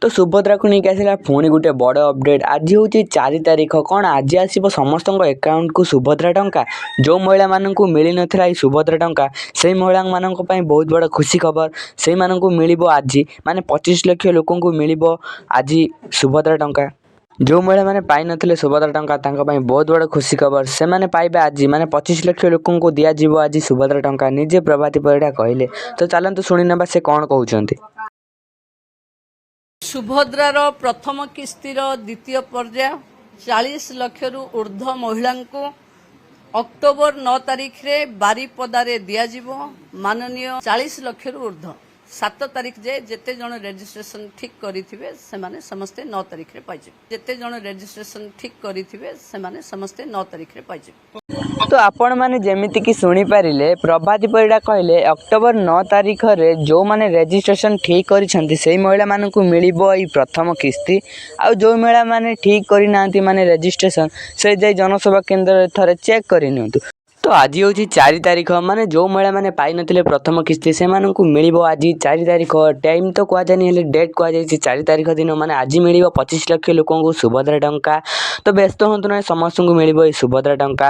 ତ ସୁଭଦ୍ରାକୁ ନେଇକି ଆସିଲା ପୁଣି ଗୋଟେ ବଡ଼ ଅପଡ଼େଟ୍। ଆଜି ହେଉଛି 4 ତାରିଖ। କ'ଣ ଆଜି ଆସିବ ସମସ୍ତଙ୍କ ଆକାଉଣ୍ଟକୁ ସୁଭଦ୍ରା ଟଙ୍କା? ଯେଉଁ ମହିଳାମାନଙ୍କୁ ମିଳିନଥିଲା ଏଇ ସୁଭଦ୍ରା ଟଙ୍କା, ସେଇ ମହିଳାମାନଙ୍କ ପାଇଁ ବହୁତ ବଡ଼ ଖୁସି ଖବର। ସେଇମାନଙ୍କୁ ମିଳିବ ଆଜି, ମାନେ 25 ଲକ୍ଷ ଲୋକଙ୍କୁ ମିଳିବ ଆଜି ସୁଭଦ୍ରା ଟଙ୍କା। ଯେଉଁ ମହିଳାମାନେ ପାଇନଥିଲେ ସୁଭଦ୍ରା ଟଙ୍କା, ତାଙ୍କ ପାଇଁ ବହୁତ ବଡ଼ ଖୁସି ଖବର। ସେମାନେ ପାଇବେ ଆଜି, ମାନେ 25 ଲକ୍ଷ ଲୋକଙ୍କୁ ଦିଆଯିବ ଆଜି ସୁଭଦ୍ରା ଟଙ୍କା, ନିଜେ ପ୍ରଭାତୀ ପରିଡ଼ା କହିଲେ। ତ ଚାଲନ୍ତୁ ଶୁଣିନେବା ସେ କ'ଣ କହୁଛନ୍ତି। ସୁଭଦ୍ରାର ପ୍ରଥମ କିସ୍ତିର ଦ୍ୱିତୀୟ ପର୍ଯ୍ୟାୟ 40 ଲକ୍ଷରୁ ଉର୍ଦ୍ଧ୍ୱ ମହିଳାଙ୍କୁ ଅକ୍ଟୋବର 9 ତାରିଖରେ ବାରିପଦାରେ ଦିଆଯିବ। ମାନନୀୟ 40 ଲକ୍ଷରୁ ଉର୍ଦ୍ଧ୍ୱ 7 ତାରିଖ ଯାଏ ଯେତେ ଜଣ ରେଜିଷ୍ଟ୍ରେସନ ଠିକ୍ କରିଥିବେ, ସେମାନେ ସମସ୍ତେ 9 ତାରିଖରେ ପାଇଯିବେ। ଯେତେ ଜଣ ରେଜିଷ୍ଟ୍ରେସନ ଠିକ୍ କରିଥିବେ, ସେମାନେ ସମସ୍ତେ 9 ତାରିଖରେ ପାଇଯିବେ। ତ ଆପଣମାନେ ଯେମିତିକି ଶୁଣିପାରିଲେ, ପ୍ରଭାତୀ ପରିଡ଼ା କହିଲେ ଅକ୍ଟୋବର 9 ତାରିଖରେ ଯେଉଁମାନେ ରେଜିଷ୍ଟ୍ରେସନ ଠିକ୍ କରିଛନ୍ତି, ସେଇ ମହିଳାମାନଙ୍କୁ ମିଳିବ ଏଇ ପ୍ରଥମ କିସ୍ତି। ଆଉ ଯେଉଁ ମହିଳାମାନେ ଠିକ୍ କରିନାହାନ୍ତି, ମାନେ ରେଜିଷ୍ଟ୍ରେସନ, ସେ ଯାଇ ଜନସେବା କେନ୍ଦ୍ରରେ ଥରେ ଚେକ୍ କରିନିଅନ୍ତୁ। ତ ଆଜି ହେଉଛି 4 ତାରିଖ, ମାନେ ଯେଉଁ ମହିଳାମାନେ ପାଇନଥିଲେ ପ୍ରଥମ କିସ୍ତି, ସେମାନଙ୍କୁ ମିଳିବ ଆଜି 4 ତାରିଖ। ଟାଇମ୍ ତ କୁହାଯାଇନି, ହେଲେ ଡେଟ୍ କୁହାଯାଇଛି 4 ତାରିଖ ଦିନ, ମାନେ ଆଜି ମିଳିବ 25 ଲକ୍ଷ ଲୋକଙ୍କୁ ସୁଭଦ୍ରା ଟଙ୍କା। ତ ବ୍ୟସ୍ତ ହୁଅନ୍ତୁ ନାହିଁ, ସମସ୍ତଙ୍କୁ ମିଳିବ ଏଇ ସୁଭଦ୍ରା ଟଙ୍କା।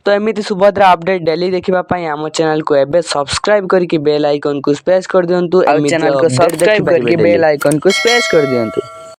ତ ଏମିତି ସୁଭଦ୍ରା ଅପଡ଼େଟ୍ ଡେଲି ଦେଖିବା ପାଇଁ ଆମ ଚ୍ୟାନେଲକୁ ଏବେ ସବସ୍କ୍ରାଇବ୍ କରିକି ବେଲ୍ ଆଇକନ୍କୁ ପ୍ରେସ୍ କରିଦିଅନ୍ତୁ। ଆଉ ଏମିତି ଚ୍ୟାନେଲକୁ ଅପଡ଼େଟ୍ ସବସ୍କ୍ରାଇବ୍ ଦେଖିପାରିବେ କରିକି ଡେଲି। ବେଲ୍ ଆଇକନ୍କୁ ପ୍ରେସ୍ କରିଦିଅନ୍ତୁ।